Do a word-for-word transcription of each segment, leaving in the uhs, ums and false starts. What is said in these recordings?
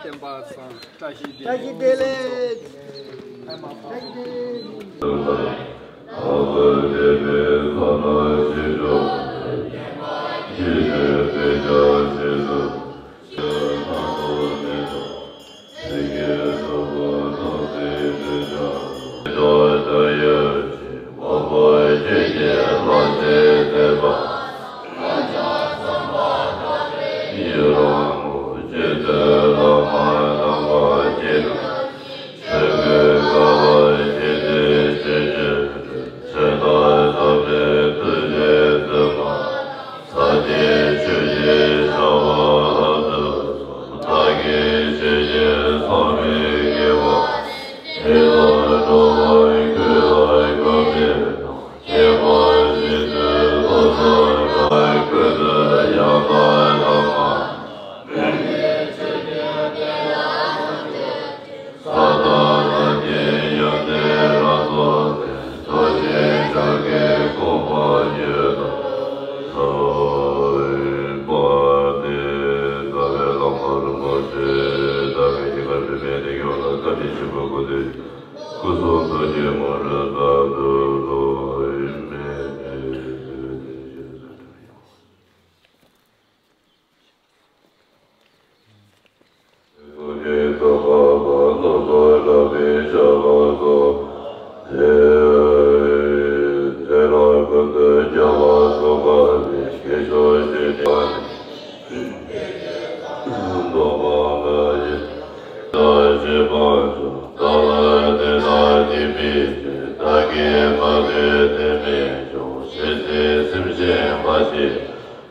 བསྟན་པ་བཟང་། བཀྲ་ཤིས་བདེ་ལེགས། བཀྲ་ཤིས་བདེ་ལེགས། བཀྲ་ཤིས་བདེ་ལེགས།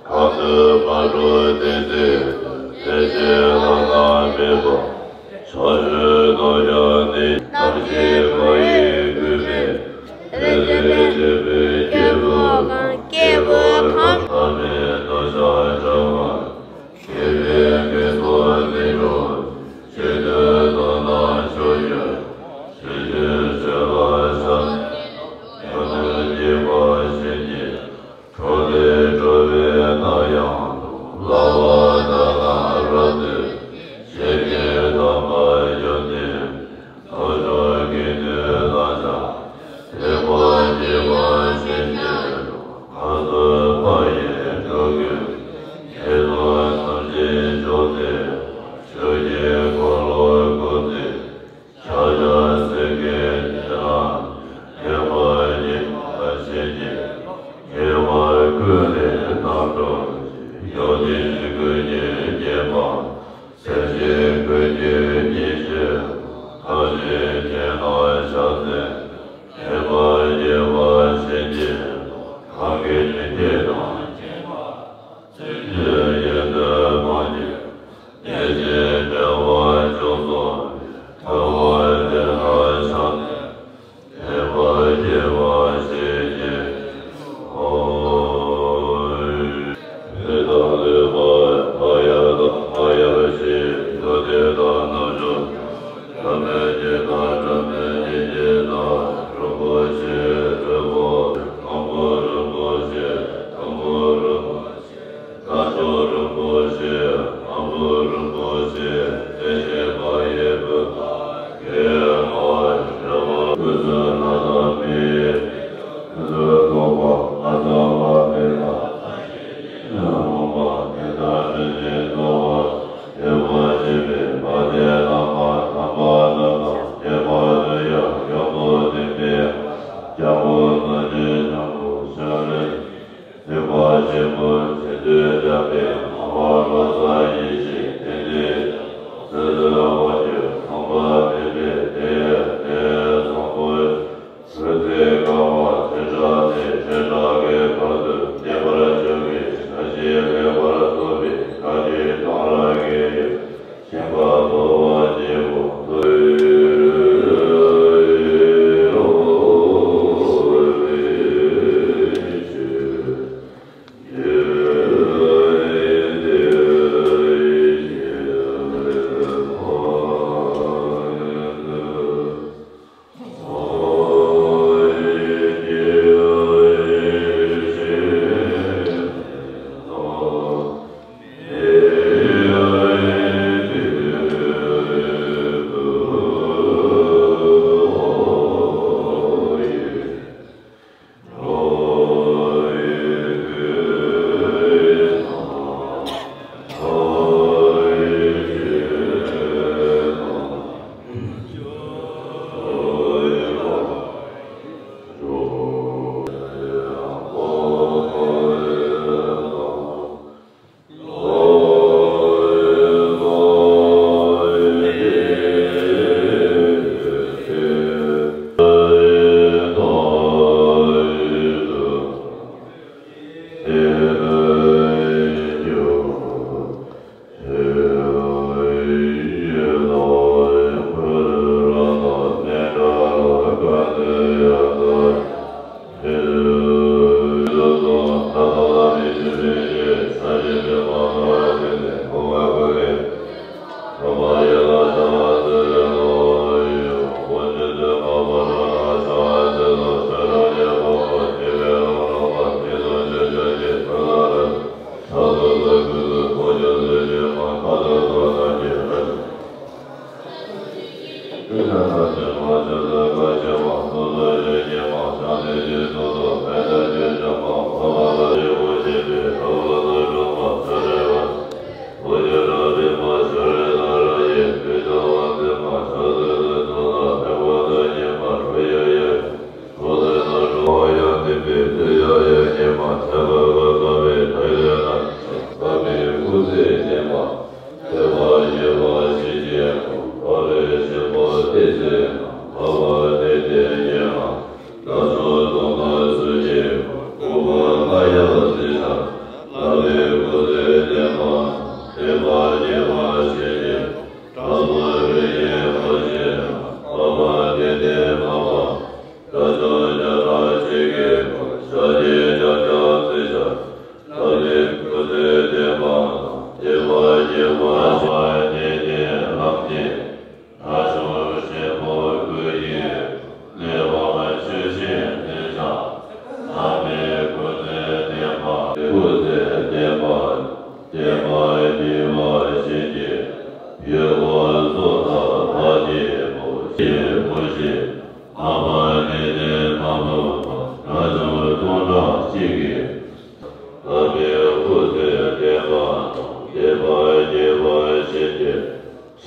གང་དུ་མ་འགྲོ་དེ་ཚེ་དེ་བཞིན་བླ་ན་མེད་པ། ཕྱག་རྒྱ་ནི་ནམ་ཞིག་མ་ཡིན་གུས་པས། དེ་ཚེ་སྐྱེས་བུ་གང་སྐྱེས་བུ་གང་ཐ་མལ་དུ་བྱ་བྱ་བ། སྐྱེ་བའི་དངོས་པོ་འདི་འགྲོ། ཆོས་དུ་དོན་དང་ཕྱོགས་ཡོད། ཆོས་ཀྱི་ཆོས་ལ་ཤ་ཡང་དུ་སྐྱེ་བ་ཞིག་ཉིད། གྲོགས་ལས་གྲོལ་བས་ན་ཡང་དུ། བསླབ་པ་དག་ན་རབ་ཏུ། ཆོས་ཀྱི་དམ་པ་ཡོན་ཏན། ལྷོ་ཕྱོགས་ཀྱི་དུས་ལ།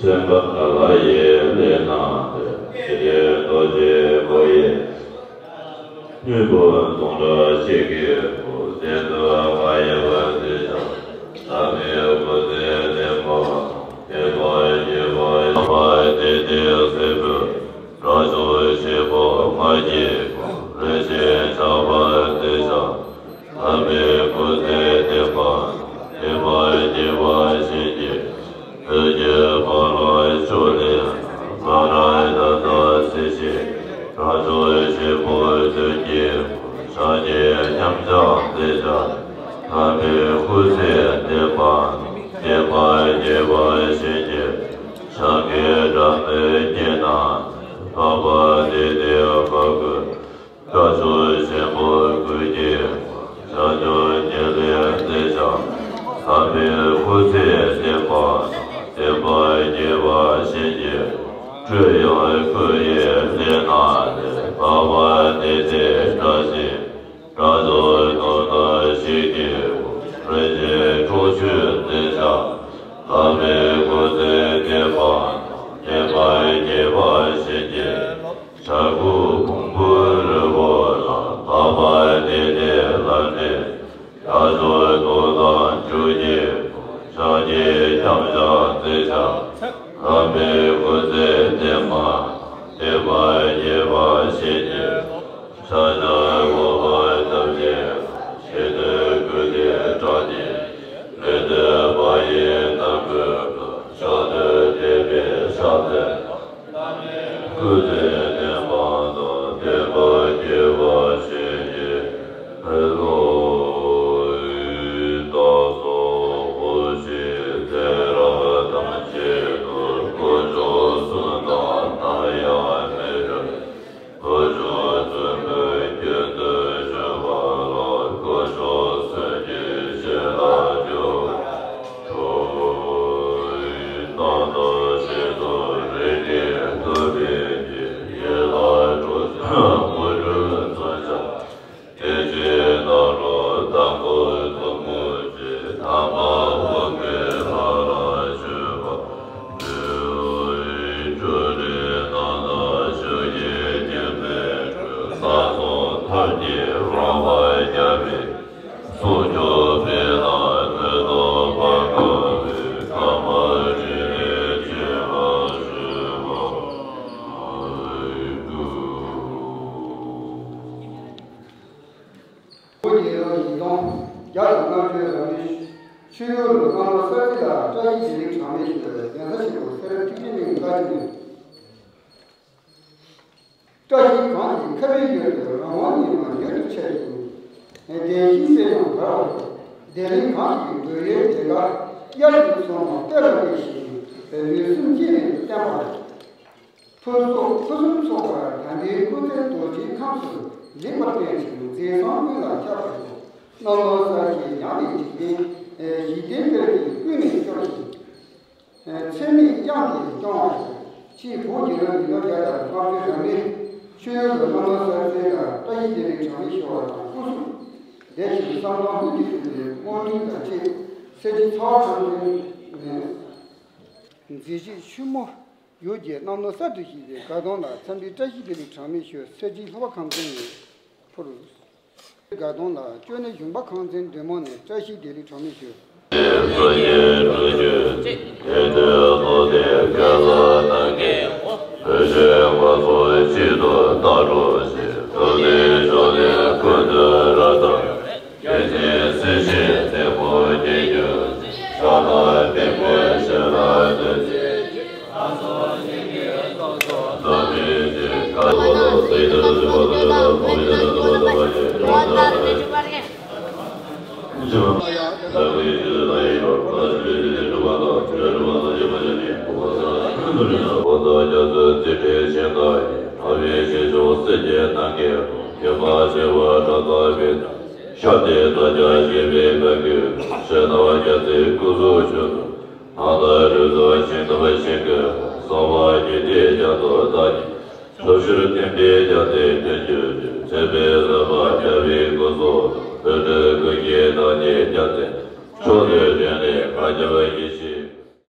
སེམས་དཔའ་ལ་ཡི་ལས་རྣམས་ཏེ། ཞི་བདེ་རྡོ་རྗེ་སྐུ་ཡི། སྙིང་པོ་དུང་སྒྲ་ཆེ་གེ་པོ། བསྟན་དུ་བ་ཡི་བ་ཟེར་བྱ། ལྷ་མིའི་སྐུ་ཚེ་བརྟན་པ་དང་། བསྟན་པ་རྒྱས་པ་ཡོང་བ་དེ་དེ་སྲས་པོ། དགྲ་བཅོམ་ཆེན་པོ་ང་རྒྱལ་པོ། ལས་ཅན་ཆགས་པ་ཟེར་བྱ། ལྷ་མིའི་སྐུ་ཚེ་བརྟན་པ་དང་། བསྟན་པ་རྒྱས་པ་བྱིན་གྱིས། བོད་ཀྱི་ཕ་ལ་ཕྱོགས་ནས། ང་རང་ད་ལྟ་སྲས་ཆེན། དགྲ་བཅོམ་ཆེན་པོ་བདུད་ཀྱི། ཕྱག་རྒྱའི་ཉམས་ཀྱང་མཛད་བྱ། ལྷ་མིའི་སྐུ་ཚེ་བརྟན་པ། བསྟན་པ་རྒྱས་པ་བྱིན་གྱིས། ཕྱག་གི་སྒྲ་སྙན་ནས། འཕགས་པ་དེ་དེ་བཀའ་བསྒོས། དགྲ་བཅོམ་ཆེན་པོ་ཀུན་གྱི། ཕྱག་རྒྱ་ཉེར་ལེན་མཛད་བྱ། ལྷ་མིའི་སྐུ་ཚེ་བརྟན་པ། བསྟན་པ་རྒྱས་པ་བྱིན་གྱིས། སྤྲུལ་དབྱངས་སྐུ་ཡི་ལྷ་རྣམས་ལས། འཕགས་པ་དེ་དེ་སྒྲ་གཅིག། དགྲ་བཅོམ་དུས་དང་ཞིང་གི་བུ། རིན་ཆེན་ཁྲོ་ཆུས་མཛད་བྱ། ལྷ་མིའི་སྐུ་ཚེ་བརྟན་པ། བསྟན་པ་རྒྱས་པ་བྱིན་གྱིས། བྱ་རྒོད་ཕུང་པོའི་རི་བོ་ལ། འཕགས་པ་དེ་དེ་ལྷ་འདྲེ། དགྲ་བཅོམ་དུས་དང་འཇུག་གི་བུ། ཕྱག་གི་ཉམས་ཀྱང་མཛད་བྱ། ལྷ་མིའི་སྐུ་ཚེ་བརྟན་པ། བསྟན་པ་རྒྱས་པ་བྱིན་གྱིས། ཕྱག་རྒྱ་འོད་དཔག་མེད་ཀྱི། ཞི་བདེ་ཀུན་ནས་སྒྲ་སྙན། ལུས་བཏུད་པ་ཡི་ནམ་མཁའ་ལ། ཕྱག་ཏུ་དེ་བས་ཕྱག་འཚལ། སྐུ་ཚེ་བརྟན་པ་དང་། བསྟན་པ་རྒྱས་པ་བྱིན་གྱིས་རློབས། བདག་སོགས་དབུགས་ཕྱིན་ཚེ་རབས་ཐམས་ཅད་དུ། དཀོན་མཆོག་གསུམ་དང་མཐའ་ཡས་མི་འབྲལ། དཀོན་མཆོག་བཙུན་མོས་རྒྱུན་དུ་བཞུགས་པ་ལ། དཀོན་མཆོག་གསུམ་གྱི་ཞིང་ལ་འཇུག་པར་ཤོག། རྣམ་དག་ཞིང་དུ་རེག་ནས་ཐུབ་པའི་ཕྱིར། ཡིད་ལ་འགྲོ་ཚུལ་དངོས་གྲུབ་མཚོན་བྱ། དེ་ཕྱིར་ནཱ་རོ་དྭགས་པོ་གཙོ་མོ་ཆེ། ཐ་མ་འོག་མིན་ལྷ་ལ་བཞུགས་པ་འདུལ། སྤྲུལ་པའི་རྣམ་ཐར་ཕྱོགས་བཞིར་འགྱེད་པའི་སྒྲོན། སྣ་ཚོགས་ཐབས་ཀྱིས་རོལ་པར་རྐྱབ་པའི། སྲུང་སྐྱོབ་པའི་ལྷ་མཐུ་སྟོབས་འཕགས་པ་བས། ཁམས་རིགས་ལས་ཆེ་བར་བཞུགས་པར་འདུད། བོད་རྒྱལ་ལོ་ཉིས་སྟོང་བརྒྱ་དང་ལྔ་བཅུ་རབ་གནས་ཆུ་ཡོས་ལོའི་གནམ་ལོ་གསར་ཚེས་ལ་བཀྲ་ཤིས་བདེ་ལེགས་གྲངས་མེད་ཞུ་བའི་གདན་ས་ཆེན་པོ་སེ་ར་ཐིག་ལེ་གླིང་ལྟ་ཅི་ནས། བཀྲ་ཤིས་གང་གིས་ཁ་བའི་ཡུལ་དུ། རང་དབང་ཉི་མ་མྱུར་དུ་འཆར་ཞིང་། བདེ་སྐྱིད་ཚེ་ཡང་དར་བར་ཤོག། བདེ་ལེགས་གང་གིས་འགྲོ་བའི་བདེ་དགའ་གཡར་གྱིས་བཟུང་བ་གཏེར་ལ་སྦས་ཤིང་། ལུས་སེམས་གཅིག་ལས་བརྟན་པར་ཤོག། ཕུན་ཚོགས་ཕུན་སུམ་ཚོགས་པར་དད་ལྡན་སྐུ་ཚེ་རྡོ་རྗེའི་ཁམས་སུ་ལེགས་པར་བརྟན་ཅིང་། མཛད་བཟང་ཀུན་ལ་ཁྱབ་པར་ཤོག། གནམ་ལོ་གསར་བཞད་ཉམས་པའི་འཇིག་རྟེན། ཞི་བདེའི་གཏེར་གྱིས་ཀུན་ནས་སྐྱོར་ཞིང་། ཚད་མེད་དབྱངས་ཀྱིས་སྐྱོང་བར་ཤོག། ཅེས་བོད་རྒྱལ་ལོ་ཉིས་སྟོང་བརྒྱ་དང་ལྔ་བཅུ་རབ་གནས་ཆུ་ཡོས་ལོའི་གནམ་ལོ་གསར་ཚེས་ལ་བཀྲ་ཤིས་བདེ་ལེགས་གྲངས་མེད་ཞུ་བ་དང་སྐུ་གཟུགས་བདེ་ཞིང་བསམ་དོན་ལྷུན་གྱིས་འགྲུབ་པའི་སྨོན་འདུན་དང་བཅས། སེར་བྱེས་ཚ་བ་ཁང་ཚན་ནས། མཛེས་བྱེད་ཆུ་མོ་ཡོས་ཀྱི་གནམ་ལོ་གསར་དུ་བཞད་པའི་དགའ་སྟོན་ལ་འཚམས་འདྲིའི་བཀྲ་ཤིས་བདེ་ལེགས་གྲངས་མེད་ཞུ། སེར་བྱེས་ལྷོ་པ་ཁང་ཚན་ནས་ཕུལ། དགའ་སྟོན་ལ་ཅོ་ནེ་གཞུང་པ་ཁང་ཚན་འདུས་མང་ནས་བཀྲ་ཤིས་བདེ་ལེགས་གྲངས་མེད་ཞུ། ཤ་དེ་ད་ཆ་ཞེས་པའི་བཀའ་བརྒྱུད། ཕྱི་ནང་རྒྱལ་སྲས་སྐུ་གཟུགས་མཆོག་ཏུ། སྣང་མཐའ་རིག་གཟུགས་ཤིང་ཏོག་ཤིང་གི། གསང་བ་རྒྱུད་སྡེ་རྒྱ་མཚོ་དག་གི། ཕྱོགས་བཞིར་བསྟན་པའི་རྒྱལ་མཚན་འཕེལ་གྱུར་ཅིག། མཚན་དཔེ་བསམ་པ་རྒྱལ་བའི་སྐུ་གཟུགས་དང་། བོད་འབྲུག་ཀུན་གྱི་བདག་ཉིད་རྒྱལ་མཚན། ཕྱོགས་དུས་རྒྱུན་ལས་མཁའ་ཁྱབ་ཡེ་ཤེས།